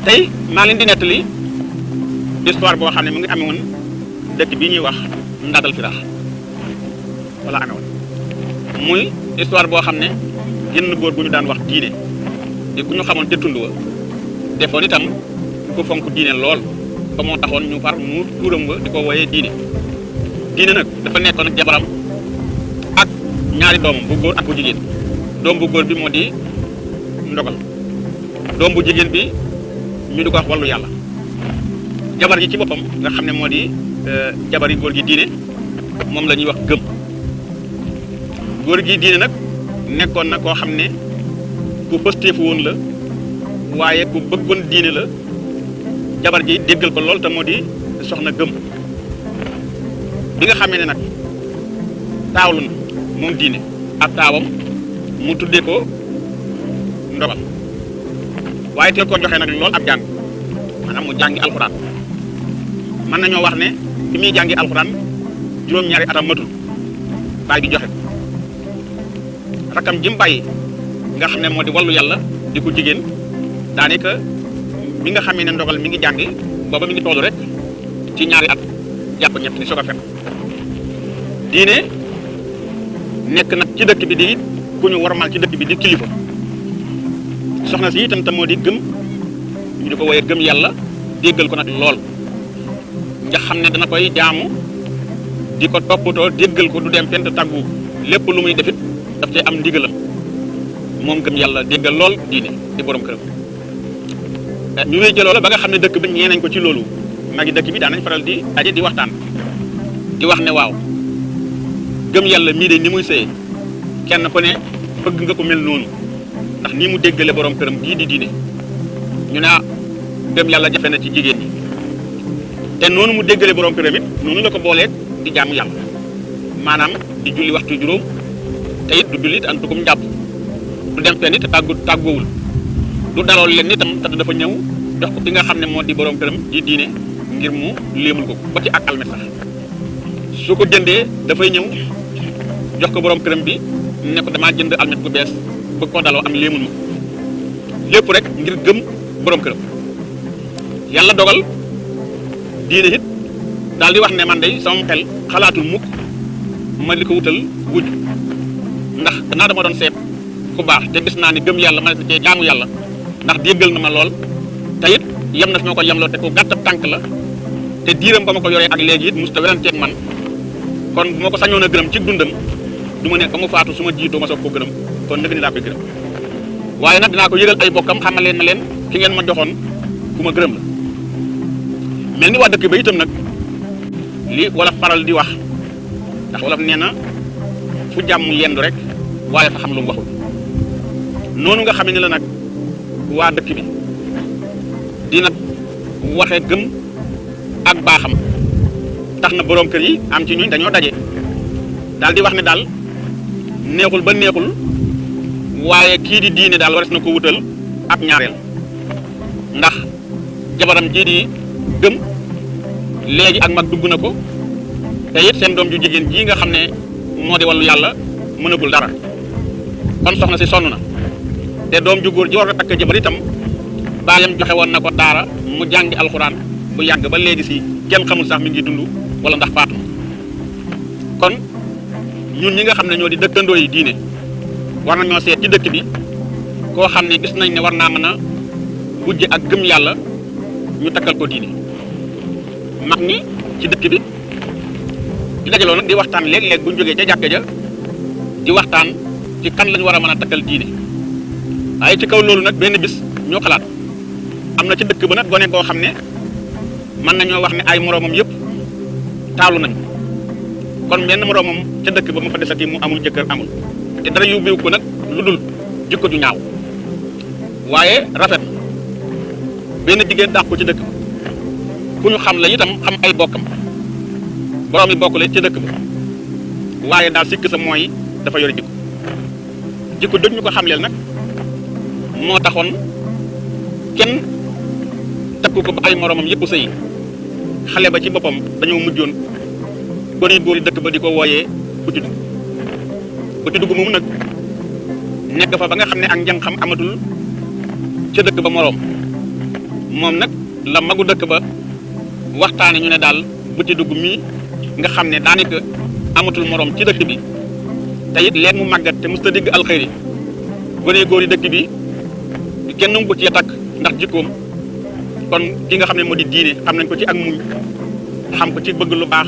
tey maa leen di nettali histoire boo xam ne mu ngi amee woon dëkk bii ñuy wax Ndadal Firax wala amee woon muy histoire boo xam ne génn góor gu ñu daan wax diine di ku ñu xamoon te tund wa defoon itam ku fonk diine lool ba moo taxoon ñu far mu tuuram wa di ko wooyee diine nag dafa nekkoon ak jabaram ak ñaari doomam bu góor ak bu jigéen doom bu góor bi moo di ndogal doom bu jigéen bi ñu di ko wax wàllu yàlla jabar ji ci boppam nga xam ne moo di jabar yi góor gi diine moom la ñuy wax gëm góor gi diine nag nekkoon na koo xam ne ku pëstéefu woon la waaye ku bëggoon diine la jabar ji déggal ko lool te moo di soxna gëm bi nga xamee ne nag taawlu na moom diine ab taawam mu tuddee ko ndogal waaye teel koo joxee nag lool ab jàng maanaam mu jàngi alxuraan mën nañoo wax ne bi muy jàngi alxuraan juróom-ñaari atam matul baay bi joxe ko rakam jëm bàyyi nga xam ne moo di wàllu yàlla di ko jigéen daanaka bi nga xamee ne ndogal mi ngi jàngi booba mi ngi toll rek ci ñaari at jàpp ñett ni soog a fekk diine nekk nag ci dëkk bi di ku ñu warmal ci dëkk bi di kilifa soxna si itam tam moo di gëm ñu di ko woyee gëm yàlla déggal ko nag lool nga xam ne dana koy jaamu di ko toppatoo déggal ko du dem fent tàggu lépp lu muy defit daf cay am ndigalam moom gëm yàlla déggal lool diine di borom këram ñu wéy ca loola ba nga xam ne dëkk bi ñee nañ ko ci loolu magi dëkk bi daan nañ faral di daje di waxtaan di wax ne waaw gëm yàlla mii de ni muy sëyee kenn ku ne bëgg nga ko mel noonu ndax nii mu déggale borom këram gii di diine ñu ne gëm yàlla jafe na ci jigéen ñi te noonu mu déggale borom këram it noonu la ko booleeg di jaamu yàlla maanaam di julli waxtu juróom te it du jullit an tugum njàpp du dem fenn te tàggoowul du dalool leen itam te dafa ñëw jox ko ki nga xam ne moo di borom këram di diine ngir mu léemul ko ba ci ak almet sax su ko jëndee dafay ñëw jox ko borom këram bi ne ko damaa jënd almet bu bees bëgg ko daloo am léemul ma lépp rek ngir gëm borom këram yàlla dogal diine it daal di wax ne man day sama xel xalaatul mukk ma di ko wutal wujj ndax danaa dama doon seet ku baax te gis naa ni gëm yàlla ma ne cee jaamu yàlla ndax déggal na ma lool te it yem na fi ma ko yemloo te ku gàttab tànk la te diiram ba ma ko yoree ak léegi it musta weranteeg man kon bu ma ko sañoon a gërëm ci dundam du ma ne ba mu faatu su ma jiitoo ma soog ko gërëm kon ndëgg ni laa koy gërëm waaye nag dinaa ko yëgal ay bokkam xamal leen na leen ki ngeen ma joxoon ku ma gërëm la mel ni waa dëkk ba itam nag li wala faral di wax ndax wolof nee na fu jàmm yendu rek waaye fa xam lu mu waxul noonu nga xamee ne la nag waa dëkk bi dina waxe gëm ak baaxam tax na borom kër yi am ci ñuñ dañoo daje daal di wax ne daal neexul ba neexul waaye kii di diine daal wares na ko wutal ab ñaareel ndax jabaram jii di gëm léegi ak mag dugg na ko te it seen doom ju jigéen jii nga xam ne moo di wàllu yàlla mënagul dara kon soxna si sonn na te doom ju góor ji war a takk jabar itam baayam joxe woon na ko daara mu jàngi alxuraan bu yàgg ba léegi si kenn xamul sax mi ngi dund wala ndax faatu kon ñun ñi nga xam ne ñoo di dëkkandoo yi diine war nañoo seet ci dëkk bi koo xam ne gis nañ ne war naa mën a wujje ak gëm yàlla ñu takkal ko diine mag ñi ci dëkk bi di dajaloo nag di waxtaan léeg-léeg bu ñu jógee ca jàkka ja di waxtaan ci kan lañu war a mën a takkal diine waaye ci kaw loolu nag benn bis ñoo xalaat am na ci dëkk ba nag gone koo xam ne mën nañoo wax ne ay moroomam yëpp taalu nañ kon benn moroomam ca dëkk ba mu fa desati mu amul jëkkër amul te dara yóbbeewu ko nag lu dul jikko ju ñaaw waaye rafet benn jigéen dàq ko ci dëkk ba ku ñu xam la itam xam ay bokkam borom yi bokk la ci dëkk ba waaye daal sikk sa mooy dafa yore jikko doj ñu ko xamleel nag moo taxoon kenn takku ko ba ay moroomam yëpp sëy xale ba ci boppam dañoo mujjoon gone góor yi dëkk ba di ko wooyee bu ci dugg moom nag nekk fa ba nga xam ne ak njàng xam amatul ca dëkk ba moroom moom nag la magu dëkk ba waxtaane ñu ne daal bu ci dugg mii nga xam ne daanaka amatul morom ci dëkk bi te it leen mu màggat te mosut a dégg alxëyri gone góor yi dëkk bi kenn nangu ko ci takk ndax jikkoom kon ki nga xam ne moo di diine xam nañ ko ci ak muñ xam ko ci bëgg lu baax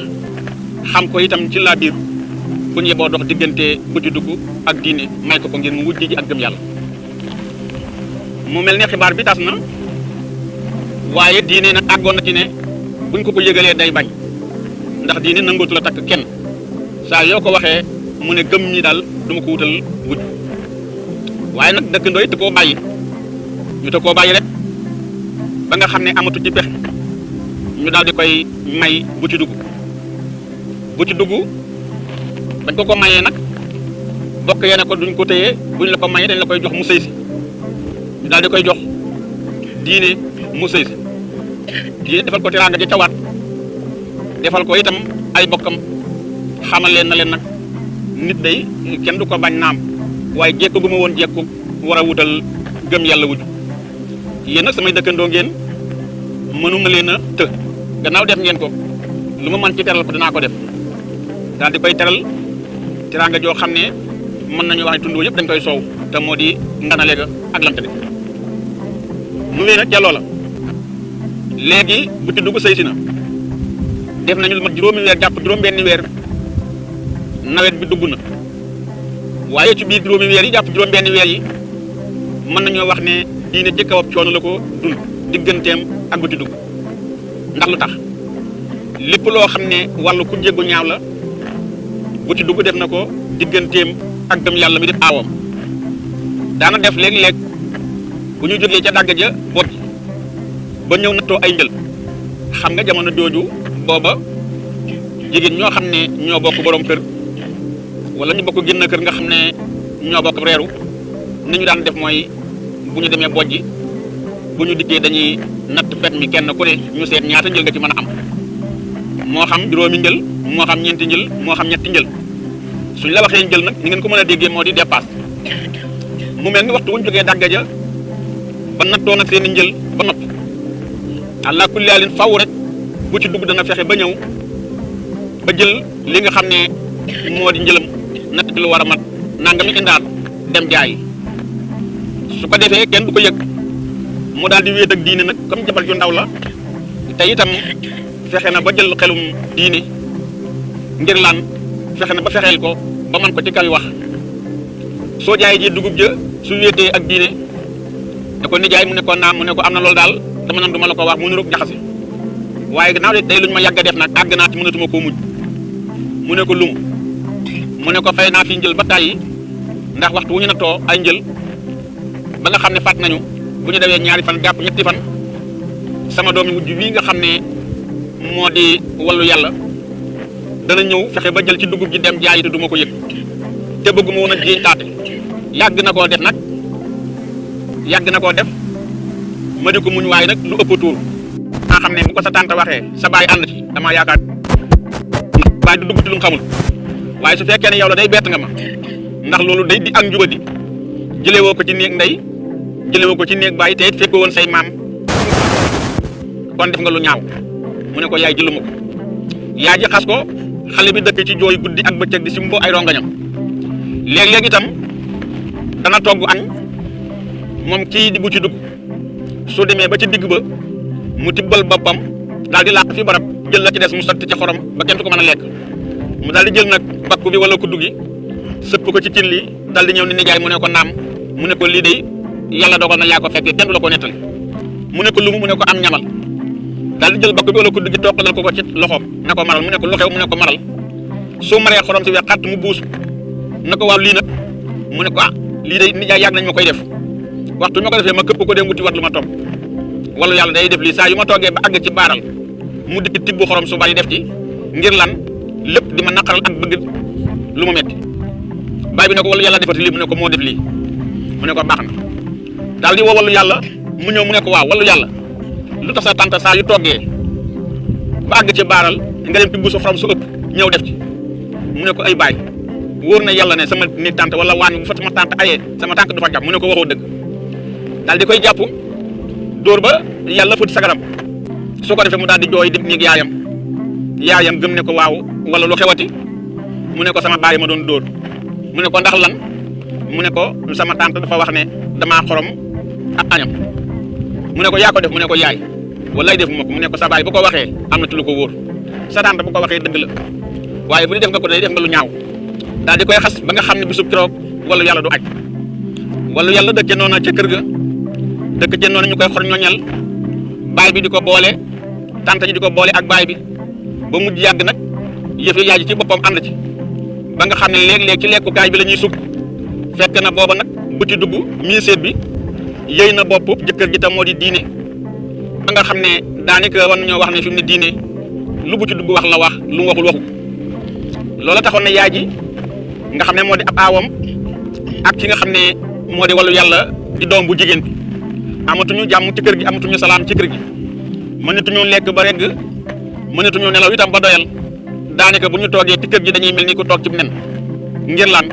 xam ko itam ci laa biir bu ñu yeboo dox diggante bu ci dugg ak diine may ko ngir mu wujj ji ak gëm yàlla mu mel ne xibaar bi tas na waaye diine nag àggoon na ci ne buñ ko yëgalee day bañ ndax diine nangootu la takk kenn saa yoo ko waxee mu ne gëm ñi daal du ma ko wutal wujj waaye nag dëkkandoo it da koo bàyyi ñu te koo bàyyi rek ba nga xam ne amatu ci pexe ñu daal di koy may bu ci dugg bañ ko mayee nag bokk yee ne ko duñ ko téye buñ la ko mayee dañ la koy jox mu sëy si ñu daal di koy jox diine mu sëy si diine defal ko teraanga ja cawaat defal ko itam ay bokkam xamal leen na leen nag nit day kenn du ko bañ naam waaye jekku gu ma woon jekku war a wutal gëm yàlla wujj yéen nag samay dëkkandoo ngeen mënuma leen a të gannaaw def ngeen ko lu ma mën ci teral ko dinaa ko def daal di koy teral teraanga joo xam ne mën nañu wax ne tundoo yëpp dañ koy soow te moo di nganale ga ak lamte de mu wéy nag ca loola léegi bu ci dugg sëy si na def nañu lu mat juróomi weer jàpp juróom-benni weer nawet bi dugg na waaye ci biir juróomi weer yi jàpp juróom-benni weer yi mën nañoo wax ne diine ci kawab coono la ko dund digganteem ak bu ci dugg ndax lu tax lépp loo xam ne wàllu ku jéggu ñaaw la bu ci dugg def na ko digganteem ak gëm yàlla mi def aawam daana def léeg-léeg bu ñu jógee ca dàgg ja bopp ba ñëw nattoo ay njël xam nga jamono jooju booba jigéen ñoo xam ne ñoo bokk borom kër wala ñu bokk génn kër nga xam ne ñoo bokk reeru ni ñu daan def mooy bu ñu demee bojji bu ñu dikkee dañuy natt pet mi kenn ku ne ñu seet ñaata njël nga ci mën a am moo xam juróomi njël moo xam ñeenti njël moo xam ñetti njël suñ la waxee njël nag ni ngeen ko mën a déggee moo di dépasse mu mel ni waxtu wuñ jógee dàgga ja ba nattoo nag seen i njël ba noppi àlla kulli haalin faw rek bu ci dugg dana fexe ba ñëw ba jël li nga xam ne moo di njëlam natt ci lu war a mat nangami indaat dem jaay su ko defee kenn du ko yëg mu daal di wéet ak diine nag comme jabar ju ndaw la te itam fexe na ba jël xelum diine ngir lan fexe na ba fexeel ko ba man ko ci kaw wax soo jaayee ji dugub ja su wéetee ak diine da ko nijaay mu ne ko naam mu ne ko am na loolu daal dama nan du ma la ko wax mu nurug jaxase waaye gannaaw de day luñ ma yàgg a def nag àgg naa ci mënatuma koo mujj mu ne ko lumu mu ne ko fay naa fi njël ba tàyyi ndax waxtu wu ñu nattoo ay njël ba nga xam ne fàtt nañu bu ñu dawee ñaari fan jàpp ñetti fan sama doomi wujj bii nga xam ne moo di wallu yàlla dana ñëw fexe ba jël ci dugub ji dem jaayi te du ma ko yëg te bëgguma woon a jiiñ taate yàgg na koo def nag yàgg na koo def ma di ko muñ waaye nag lu ëpp tuur maa xam ne bu ko sa tante waxee sa baay ànd ci damaa yaakaar baay du dugg ci lu mu xamul waaye su fekkee ne yow la day bett nga ma ndax loolu day di ak njubadi jëlee woo ko ci néeg ndey jëlee woo ko ci néeg baay te it fekkoo woon say maam kon def nga lu ñaaw mu ne ko yaay jëluma ko yaay ji xas ko xale bi dëkk ci jooy guddi ak bëccëg di simbo ay rongañam léeg-léeg itam dana togg añ moom kii di bu ci dugg su demee ba ci digg ba mu tibbal boppam daal di làq fi barab jël la ci des mu sotti ci xorom ba kenn du ko mën a lekk mu daal di jël nag bakku bi wala kuddu gi sëpp ko ci cin li daal di ñëw ni nijaay mu ne ko naam mu ne ko lii de yàlla dogal na yaa ko fekkee kenn du la ko nettali mu ne ko lumu mu ne ko am ñamal daal di jël bakku bi wala kuddu gi toqalal ko ci loxoom na ko maral mu ne ko lu xew mu ne ko maral soo maree xorom si weex xatt mu buus na ko waaw lii nag mu ne ko ah lii de nijaay yàgg nañ ma koy def waxtu ñu ma ko defee ma këpp ko dem wuti wat lu ma toog wala yàlla day def lii saa yu ma toogee ba àgg ci baaral mu dikk tibb xorom su bari def ci ngir lan lépp di ma naqaral ak bëgg lu ma metti baay bi ne ko wala yàlla defati lii mu ne ko moo def lii mu ne ko baax na daal di woo walu yàlla mu ñëw mu ne ko waaw walu yàlla lu tax sa tante saa yu toggee ba àgg ci baaral nga dem tibb sa xorom su ëpp ñëw def ci mu ne ko ay baay wóor na yàlla ne sama nit tante wala waan bu fa sama tante ayee sama tànk du fa jàpp mu ne ko waxoo dëgg daal di koy jàpp dóor ba yàlla fët sagaram su ko defee mu daal di jooy dem néeg yaayam gëm ne ko waaw wala lu xewati mu ne ko sama baay ma doon dóor mu ne ko ndax lan mu ne ko sama tante dafa wax ne damaa xorom ak añam mu ne ko yaa ko def mu ne ko yaay wallaay defuma ko mu ne ko sa baay bu ko waxee am na ci lu ko wóor sa tante bu ko waxee dëgg la waaye bu dee def nga ko day def nga lu ñaaw daal di koy xas ba nga xam ne bisub keroog wala yàlla du aj wala yàlla dëkke noona ca kër ga dëkk ca noona ñu koy xor ñoñal baay bi di ko boole tante ji di ko boole ak baay bi ba mujj yàgg nag yëf yi yaay ji ci boppam ànd ci ba nga xam ne léeg-léeg ci lekkukaay bi la ñuy sukk fekk na booba nag bu ci dugg miiseet bi yëy na bopp jëkkër ji tam moo di diine ba nga xam ne daanaka war nañoo wax ne fi mu ne diine lu bu ci dugg wax la wax lu mu waxul waxu loola taxoon na yaay ji nga xam ne moo di ab aawam ak ki nga xam ne moo di wàllu yàlla di doom bu jigéen bi amatuñu jàmm ci kër gi amatuñu salaam ci kër gi mënatuñu lekk ba regg mënatuñu nelaw itam ba doyal daanaka bu ñu toogee ci kër gi dañuy mel ni ku toog ci nen ngir lan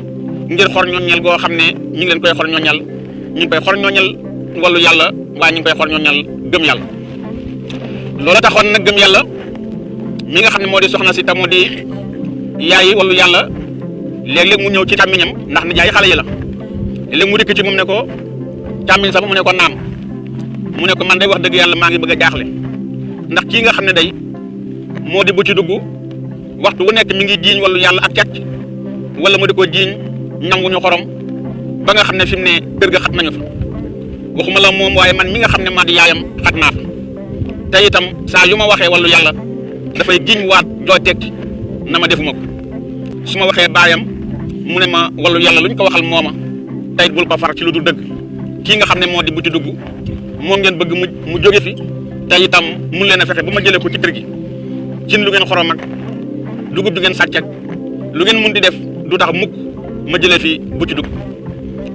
ngir xor ñooñal goo xam ne ñu ngi leen koy xor ñooñal ñu ngi koy xor ñooñal wàllu yàlla waaye ñu ngi koy xor ñooñal gëm yàlla loola taxoon nag gëm yàlla mi nga xam ne moo di soxna si te moo di yaayi wàllu yàlla léeg-léeg mu ñëw ci càmmiñam ndax ni jaay xale yi la léeg mu dikk ci moom ne ko càmmiñ sama mu ne ko naam mu ne ko man day wax dëgg yàlla maa ngi bëgg a jaaxle ndax kii nga xam ne day moo di bu ci dugg waxtu wu nekk mi ngi jiiñ wàllu yàlla ak càcc wala mu di ko jiiñ nanguñu xorom ba nga xam ne fi mu ne kër ga xat nañu fa waxuma la moom waaye man mi nga xam ne maa di yaayam xat naa fa te itam saa yu ma waxee wàllu yàlla dafay giñ waat joo tekki na ma defuma ko su ma waxee baayam mu ne ma wàllu yàlla luñ ko waxal mooma tey bul ko far ci lu dul dëgg kii nga xam ne moo di bu ci dugg moom ngeen bëgg mu jóge fi te itam mun leen a fexe ba ma jëlee ko ci kër gi cin lu ngeen xorom ak dugub du ngeen sàcc ak lu ngeen mun di def du tax mukk ma jëlee fi bu ci dugg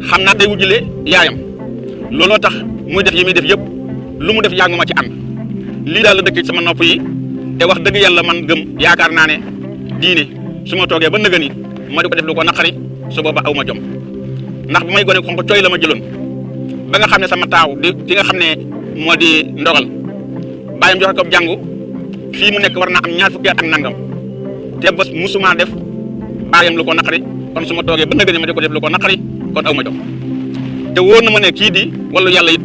xam naa day wujjale yaayam looloo tax muy def yi muy def yëpp lu mu def yàggu ma ci ànd lii daal la dëkk sama nopp yi te wax dëgg yàlla man gëm yaakaar naa ne diine su ma toogee ba nëgëni ma di ko def lu ko naqari su booba aw ma jom ndax bu may gone xonk cooy la ma jëloon ba nga xam ne sama taaw di ki nga xam ne moo di ndogal bàyyam joxe ko jàngu fii mu nekk war naa am ñaar fukki at ak nangam te bés musuma def bàyyam lu ko naqari kon su ma toogee ba nëgëni ma di ko def lu ko naqari kon aw ma jom te wóor na ma ne kii di wàllu yàlla it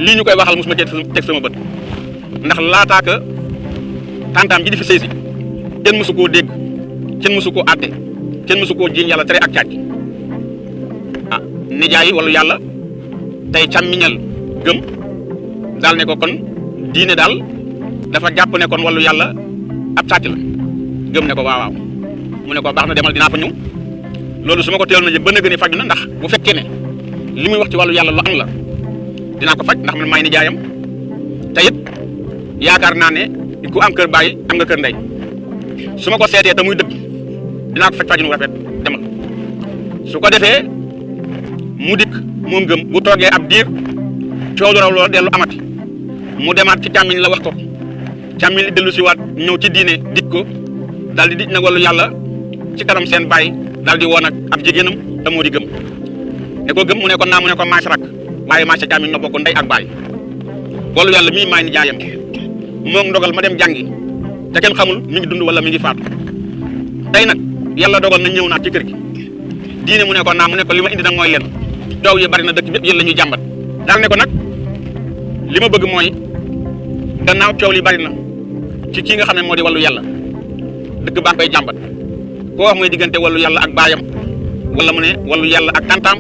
lii ñu koy waxal mosuma teg sama bët ndax laataaka tantaam ji di fi sëy si kenn mosu koo dégg kenn mosu koo àtte kenn mosu koo jiiñ yàlla tere ak càcc ah nijaay wàllu yàlla tey càmmiñal gëm daal ne ko kon diine daal dafa jàpp ne kon wàllu yàlla ab sàcc la gëm ne ko waaw waaw mu ne ko baax na demal dinaa fa ñëw loolu su ma ko teeloon na jëm ba nëgëni faju na ndax bu fekkee ne li muy wax ci wàllu yàlla lu am la dinaa ko faj ndax man maay nijaayam te it yaakaar naa ne ku am kër baay am nga kër ndey su ma ko seetee te muy dëgg dinaa ko faj fajinu rafet demal su ko defee mu dikk moom gëm bu toogee ab diir coow lu raw loolu dellu amati mu demaat ci càmmiñ la wax ko càmmiñ li dellu si waat ñëw ci diine dik ko daal di dij nag wàllu yàlla ci kanam seen baay daal di woon ak ab jigéenam te moo di gëm ne ko gëm mu ne ko naa mu ne ko maas rak waaye maas ca càmmiñ na bokk ndey ak baay wàllu yàlla mii maay ni jaayam moom ndogal ma dem jàngi te kenn xamul mi ngi dund wala mi ngi faatu tey nag yàlla dogal na ñëw naa ci kër gi diine mu ne ko naa mu ne ko li ma indi nag mooy leen coow yi bari na dëkk bépp yéen la ñuy jàmbat daal ne ko nag li ma bëgg mooy gannaaw coow li bari na ci kii nga xam ne moo di wàllu yàlla dëkk baa koy jàmbat koo wax mooy diggante wàllu yàlla ak baayam wala mu ne wàllu yàlla ak tantaam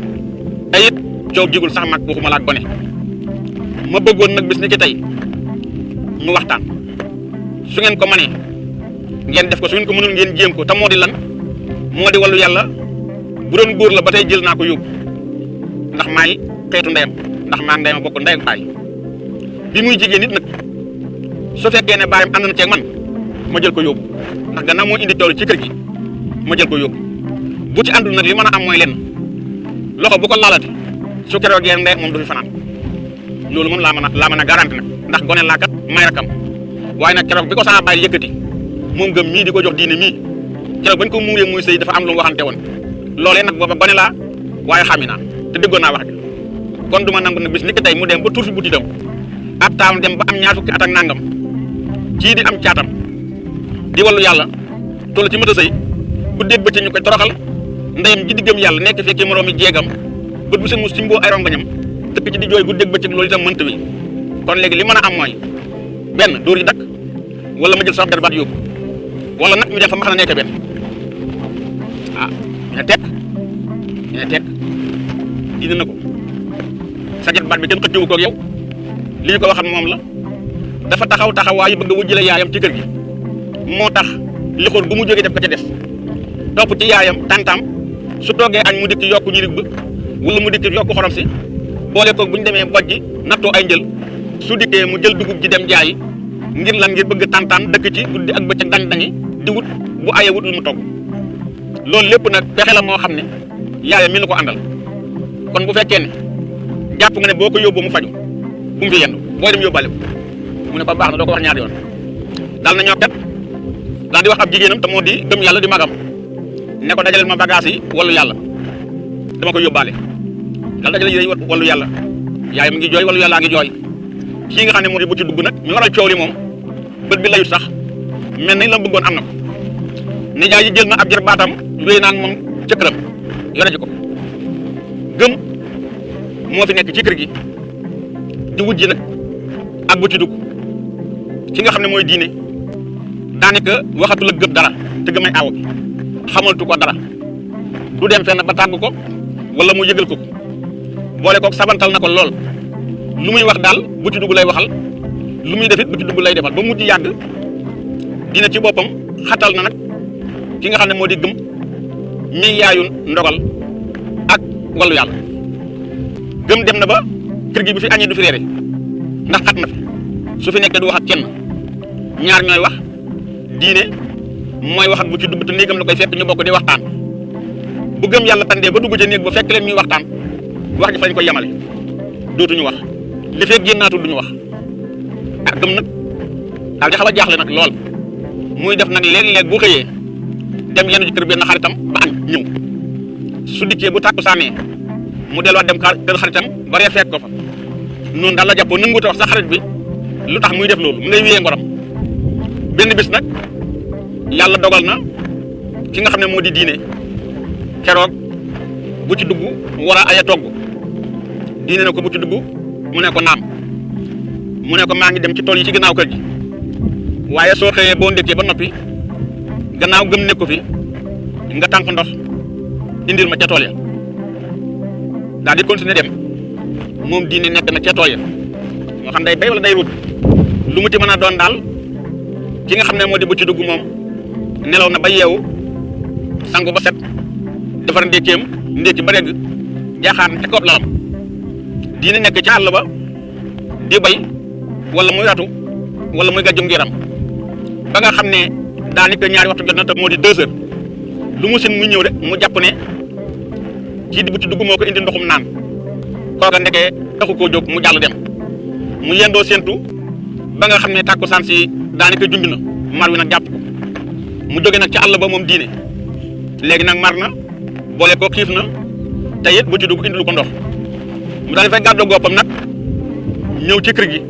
te it coow jigul sax mag waxuma la ak gone ma bëggoon nag bis ni ci tey ñu waxtaan su ngeen ko mënee ngeen def ko su ngeen ko mënul ngeen jéem ko te moo di lan moo di wàllu yàlla bu doon góor la ba tey jël naa ko yóbbu ndax maay xeetu ndeyam ndax maa ndeyam bokk ndey ak baay bi muy jigéen nit nag su fekkee ne baayam ànd na ceeg man ma jël ko yóbbu ndax gannaaw moo indi tool ci kër gi ma jël ko yóbbu bu ci àndul nag li mën a am mooy lenn loxo bu ko laalati su keroogee ndey moom du fi fanaan loolu moom laa mën a garanti nag ndax gone laa kat may rakam waaye nag keroog bi ko sama baay yëkkati moom gëm mii di ko jox diine mii keroog bañ ko muuree muy sëy dafa am lu mu waxante woon loolee nag booba gone laa waaye xami naa te déggoon naa wax ji kon du ma nangu nag bis ni ki tey mu dem ba tuur fi buti dem ab taawam dem ba am ñaar fukki at ak nangam kii di am caatam di wallu yàlla toll ci mata sëy bu dégg bëccëg ñu koy toroxal ndeyam ji di gëm yàlla nekk fekki moroomi jeegam bët bu seen mus si mboo ay rongañam dëkk ci di jooy bu dégg bëccëg loolu itam mënta wi kon léegi li mën a am mooy benn dóor yi dakk wala ma jël sax derbaat yóbbu wala nag ñu def fa ma xam ne nekk benn ne tekk indi na ko sa jet baat bi kenn xëccewu ko ak yow li ñu ko waxal moom la dafa taxawaayu bëgg a wujjale yaayam ci kër gi moo tax li xool bu mu jógee def ko ca des topp ci yaayam tantam su toogee añ mu dikk yokku ñirig ba wala mu dikk yokku xorom si boole ko bu ñu demee bojji nattoo ay njël su dikkee mu jël dugub ji dem jaayi ngir lan ngir bëgg tantam dëkk ci guddi ak bëccëg dañ-dañi di wut bu ayee wut lu mu togg loolu lépp nag pexe la moo xam ne yaayam mi la ko àndal kon bu fekkee ne jàpp nga ne boo ko yóbboo mu faju bu mu fi yendu booy dem yóbbaale ko mu ne ko baax na doo ko wax ñaari yoon daal na ñoo kat daal di wax ab jigéenam te moo di gëm yàlla di magam ne ko dajaleel ma bagage yi wallu yàlla dama ko yóbbaale daal dajale yi wallu yàlla yaayam ngi jooy wallu yàllaa ngi jooy kii nga xam ne moo di bu ci dugg nag ñu waral coow li moom bët bi layut sax mel nañ la bëggoon am na ko nijaay yi jël na ab jër baatam wéy naan moom ca këram yore ji ko gëm moo fi nekk ci kër gi di wujji nag ak bu ci dugg ki nga xam ne mooy diine daanaka waxatu la gëm dara te gëmay aaw bi xamaltu ko dara du dem fenn ba tàgg ko wala mu yëgal ko boole kook sabantal na ko lool lu muy wax daal bu ci dugg lay waxal lu muy defit bu ci dugg lay defal ba mujj yàgg dina ci boppam xatal na nag ki nga xam ne moo di gëm mi yaayu ndogal ak wallu yàlla gëm dem na ba kër gi bi fi añee du fi reere ndax xat na fi su fi nekkee du wax ak kenn ñaar ñooy wax diine mooy wax ak bu ci dugg te néegam la koy fekk ñu bokk di waxtaan bu gëm yàlla tàndee ba dugg ca néeg ba fekk leen ñuy waxtaan wax ji fa lañ koy yemale dootuñu wax li fekk génnaatul duñu wax ak gëm nag daal di xaw a jaaxle nag lool muy def nag léeg-léeg bu xëyee dem yenn ci kër benn xaritam ba añ ñëw su dikkee bu tàkku saanee mu delluwaat dem kër xaritam ba ree fekk ko fa noonu daal la jàppoo nanguute wax sa xarit bi lu tax muy def loolu mu ngay wiyee ngoram benn bis nag yàlla dogal na ki nga xam ne moo di diine keroog bu ci dugg war a aya togg diine ne ko bu ci dugg mu ne ko naam mu ne ko maa ngi dem ci tool yi ci gannaaw kër gi waaye soo xëyee boo ndékkee ba noppi gannaaw gëm nekku fi nga tànk ndox indil ma ca tool ya daal di continuer dem moom diine nekk na ca tool ya moo xam day bay wala day ruut lu mu ci mën a doon daal ki nga xam ne moo di bu ci dugg moom nelaw na ba yeewu sangu ba set defar ndékkeem ndékki ba regg jaaxaan ca kaw lalam diine nekk ca àll ba di bay wala muy ratu wala muy gàjjum ngiram ba nga xam ne daanaka ñaari waxtu jot na te moo di 2 heures lu mu sin muy ñëw de mu jàpp ne kii di bu ci dugg moo ko indi ndoxum naan kooka ndekee taxu koo jóg mu jàll dem mu yendoo séentu ba nga xam ne tàkkusaan si daanaka junj na mar wi nag jàpp ko mu jóge nag ci àll ba moom diine léegi nag mar na boole ko xiif na te it bu ci dugg indilu ko ndox mu daal di fay gàddoo goppam nag ñëw ci kër gi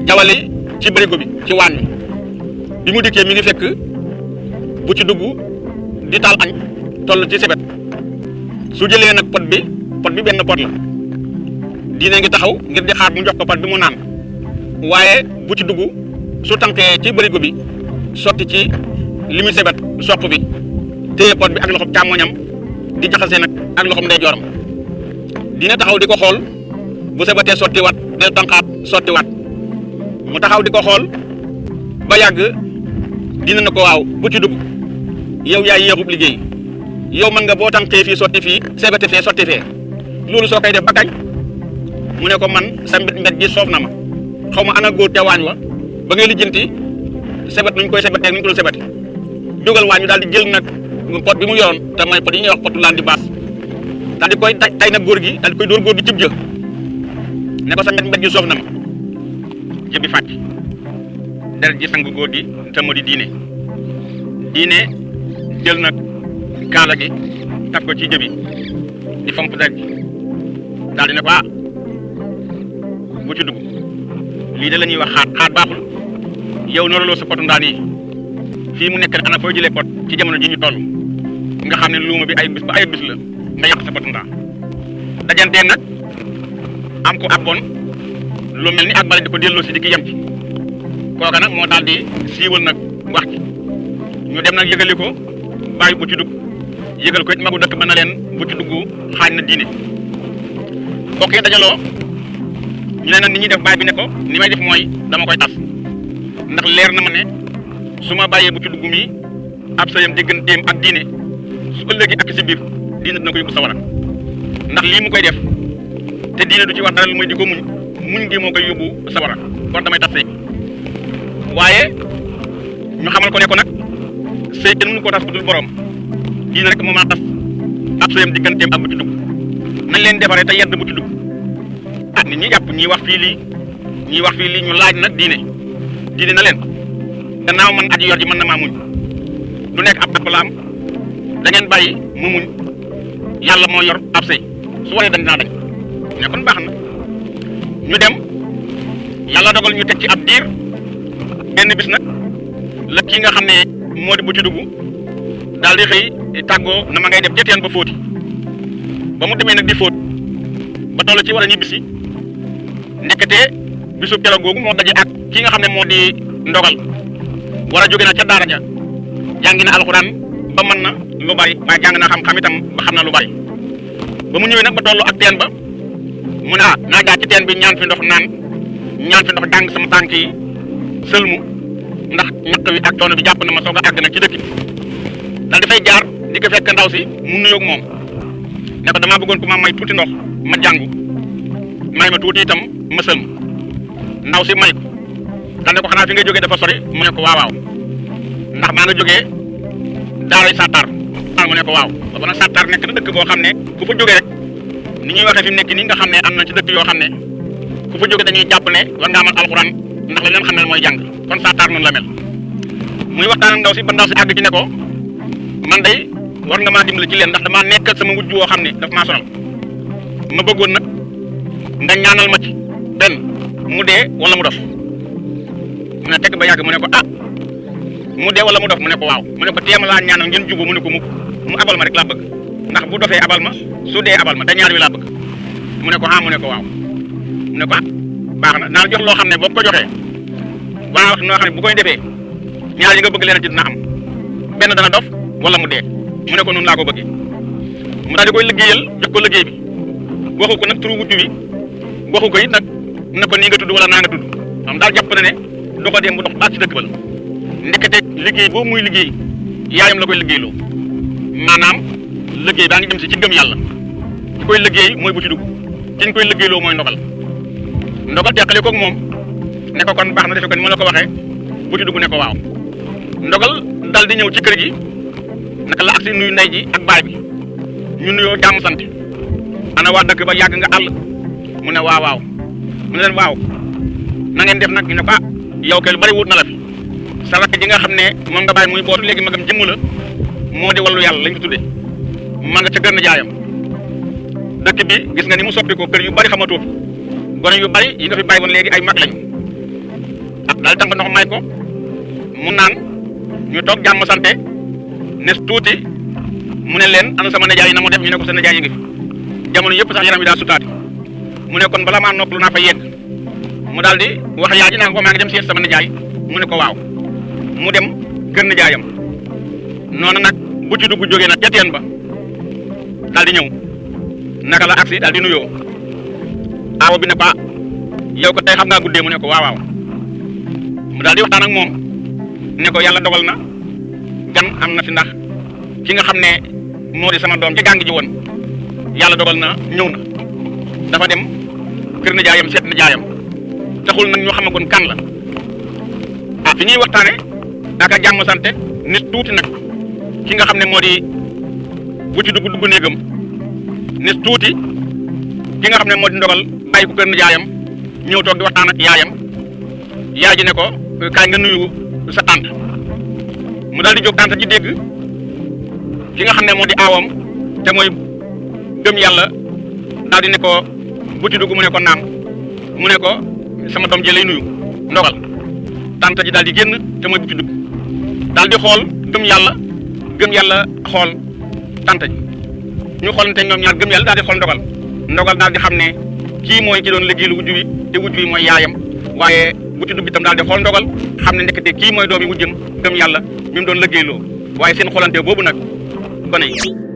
jawali ci bërigo bi ci waañ wi bi mu dikkee mi ngi fekk bu ci dugg di taal añ toll ci sebet su jëlee nag pot bi benn pot la diine ngi taxaw ngir di xaar mu jox ko pot bi mu naan waaye bu ci dugg su tànkee ci bërigo bi sotti ci li muy sebet soq bi téye pot bi ak loxoom càmmoñam di jaxase nag ak loxoom ndeyjooram dina taxaw di ko xool bu sebetee sottiwaat del tànqaat sottiwaat mu taxaw di ko xool ba yàgg dina na ko waaw bu ci dugg yow yaay yéexub liggéey yow mën nga boo tànkee fii sotti fii sebete fee sotti fee loolu soo koy def ba kañ mu ne ko man sa mbet gi soof na ma xaw ma ana góor ca waañ wa ba ngay lijjanti sebet nuñ koy sebetee nuñ ko sebete jógal waañ wi daal di jël nag pot bi mu yoroon te mooy pot yi ñuy wax potu laan di baas daal di koy tay nag góor gi daal di koy dóor góor gi cib jë ne ko sa mbet gi soof na ma jëbi fàcc deret ji sang góor gi te moo di diine jël nag kaala gi taf ko ci jëbi di fomp deret ji daal di ne ko bu ci dugg lii de la ñuy wax xaat baaxul yow nooraloo sa potu ndaan yi fii mu nekk ana foo jëlee pot ci jamono ji ñu toll nga xam ne luuma bi ay bis ba ay bis la nga yàq sa potu ndaan dajantee nag am ko abboon lu mel ni ak bale di ko delloo si di ki yem ci kooka nag moo daal di siiwal nag wax ci ñu dem nag yëgali ko bàyyi bu ci dugg yëgal ko it magu dëkk ba na leen bu ci dugg xaañ na diine mbokk yi dajaloo ñu ne nag ni ñuy def baay bi ne ko ni may def mooy dama koy tas ndax leer na ma ne su ma bàyyee bu ci dugg mi ab sëyam digganteem ak diine su ëllëgee ak si biir diine dina ko yóbbu sawara ndax lii mu koy def te diine du ci war dara lu muy di ko muñ gi moo koy yóbbu sawara kon damay tas sëy waaye ñu xamal ko ne ko nag sëy kenn mënu koo tas bu dul borom diine rek moo mën a tas ab sëyam digganteem ak bu ci dugg nañ leen defaree te yedd bu ci dugg ah nit ñi jàpp ñii wax fii lii ñu laaj nag diine na leen gannaaw man aji yor ji mën na maa muñ du nekk ab la am da ngeen bàyyi mu muñ yàlla moo yor ab sëy su waree dañ dinaa dañ ne kon baax na ñu dem yàlla dogal ñu teg ci ab diir benn bis nag la kii nga xam ne moo di bu ci dugg daal di xëy tàggoo na ma ngay dem ca teen ba fóoti ba mu demee nag di fóot ba toll ci war a ñibbisi nekkatee bisu keroog googu moo daje ak ki nga xam ne moo di ndogal war a jóge na ca daara ja jàngi na alxuraan ba mën na lu bari waaye jàng na xam-xam itam ba xam na lu bari ba mu ñëwee nag ba toll ak teen ba mu ne naa jaar ci teen bi ñaan fi ndox naan ñaan fi ndox dàng sama tànk yi sëlmu ndax ñaq wi ak coono bi jàpp na ma soog a àgg nag ci dëkk bi daal dafay jaar di ko fekk ndaw si mu nuyoog moom ne ko damaa bëggoon ko ma may tuuti ndox ma jàngu may ma tuuti itam ma sëlmu ndaw si may ko daal ne ko xanaa fi nga jógee dafa sori mu ne ko waaw ndax maa nga jógee daaray Satar mu ne ko waaw ba nag Satar nekk na dëkk boo xam ne ku fa jógee rek ni ñuy waxee fi mu nekk nii nga xam ne am na ci dëkk yoo xam ne ku fa jógee dañuy jàpp ne war ngaa mën alxuraan ndax la leen xam ne mooy jàng kon Satar noonu la mel muy waxtaan ak ndaw si ba ndaw si àgg ci ne ko man day war nga maa dimbali ci leen ndax damaa nekk ak sama wujj woo xam ne daf maa sonal ma bëggoon nag nga ñaanal ma ci benn mu dee wala mu dof mu ne teg ba yàgg mu ne ko mu dee wala mu dof mu ne ko waaw mu ne ko teema laa ñaanal ngeen jubóo mu ne ko mu abal ma rek laa bëgg ndax bu dofee abal ma su dee abal ma te ñaar wi laa bëgg mu ne ko mu ne ko waaw mu ne ko baax na naa jox loo xam ne boo ko joxee waa wax noo xam ne bu koy defee ñaar yi nga bëgg leen ci dina am benn dana dof wala mu dee mu ne ko noonu laa ko bëggee mu daal di koy liggéeyal jox ko liggéey bi waxu ko nag turu wujj bi waxu ko it nag na ko nii nga tudd wala naa nga tudd xam daal jàpp na ne doxadeem bu dox baat ci dëkk ba la ndekete liggéey boobu muy liggéey yaayam la koy liggéeyloo maanaam liggéey baa ngi jëm si ci gëm yàlla ki koy liggéey mooy bu ci dugg ki ñu koy liggéeyloo mooy ndogal teqale koog moom ne ko kon baax na defe ko ni ma la ko waxee bu ci dugg ne ko waaw ndogal dal di ñëw ci kër gi naka la ak si nuyu ndey ji ak baay bi ñu nuyoo jàmm sant ana waa dëkk ba yàgg nga àll mu ne waaw mu ne leen waaw na ngeen def nag ñu ne ko yow kay lu bari wut na la fi sa rakk ji nga xam ne moom nga bàyyi muy bootu léegi magam jëmm la moo di wallu yàlla lañ ko tuddee ma nga ca gën a jaayam dëkk bi gis nga ni mu soppi ko kër yu bari xamatoo fi gone yu bari yi nga fi bàyyi woon léegi ay mag lañu daal tànk ndox may ko mu naan ñu toog jàmm sante ne tuuti mu ne leen ana sama nijaay yi na mu def ñu ne ko sa nijaay yi ngi fi jamono yëpp sax yaram yi daal sutaati mu ne kon balaa maa noppalu naa fa yegg mu daal di wax yaay ji naa ko maa ngi dem seet sama nijaay mu ne ko waaw mu dem kër nijaayam noonu nag bu ci dugg jógee nag ca teen ba daal di ñëw naka la agsi daal di nuyoo aawo bi ne ko yow ko tey xam ngaa guddee mu ne ko waaw mu daal di waxtaan ak moom ne ko yàlla dogal na gan am na fi ndax ki nga xam ne moo di sama doom ci jàng ji woon yàlla dogal na ñëw na dafa dem kër nijaayam seet nijaayam taxul nag ñu xamagoon kan la fi ñuy waxtaane daaka jàmm sante nit tuuti nag ki nga xam ne moo di bu ci dugg néegam nit tuuti ki nga xam ne moo di ndogal bàyyi ko kër nijaayam ñëw toog di waxtaan ak yaayam yaay ji ne ko kaay nga nuyu sa tante mu daal di jóg tante ji dégg ki nga xam ne moo di aawam te mooy gëm yàlla daal di ne ko bu ci dugg mu ne ko naam mu ne ko sama doom ji lay nuyu ndogal tante ji daal di génn te mooy bu ci dugg daal di xool gëm yàlla xool tante ji ñu xoolante ñoom ñaar gëm yàlla daal di xool ndogal daal di xam ne kii mooy ki doon liggéeyal wujj wi te wujj wi mooy yaayam waaye bu ci dugg itam daal di xool ndogal xam ne ndekete kii mooy doomi wujjam gëm yàlla mi mu doon liggéeyloo waaye seen xoolante boobu nag gone yi